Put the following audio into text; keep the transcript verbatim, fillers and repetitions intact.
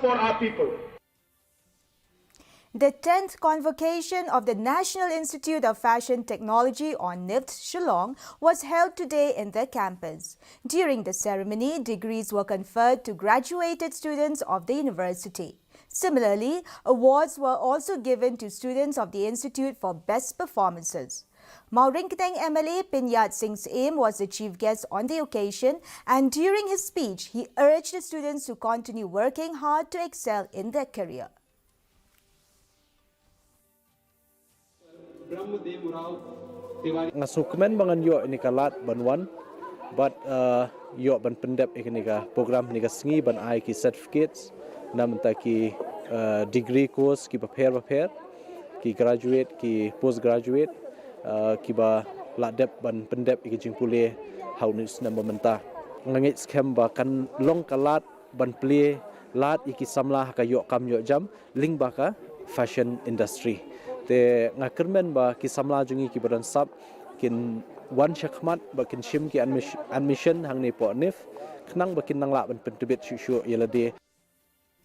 for our people. The tenth convocation of the National Institute of Fashion Technology, or NIFT, Shillong was held today in the campus. During the ceremony, degrees were conferred to graduated students of the university. Similarly, awards were also given to students of the institute for best performances. Mawryngkneng M L A Pyniat Singh Syiem was the chief guest on the occasion, and during his speech, he urged the students to continue working hard to excel in their career. Nga sngewkmen ba ngan ïoh ïa kane ka lad ban wan bad ïoh ban pyndep ïa kane ka program, ïa kane ka sngi ban ai ki certificates na bynta ki degree course kiba pher ba pher, ki graduate, ki post graduate, kiba la dep ban pyndep ïa ki jingpule ha une u snem ba mynta. Nga ngeit skhem ba kan long ka lad ban plie lad ïa ki samla ha ka ïoh kam ïoh jam lyngba ka fashion industry. Te nga kyrmen ba ki samla jong ngi kiba don sap kin wan shakhmat ba kin shim ki admission hangne hapoh NIFT khnang ba kin nang lah ban pyntbit shuh shuh ïa lade.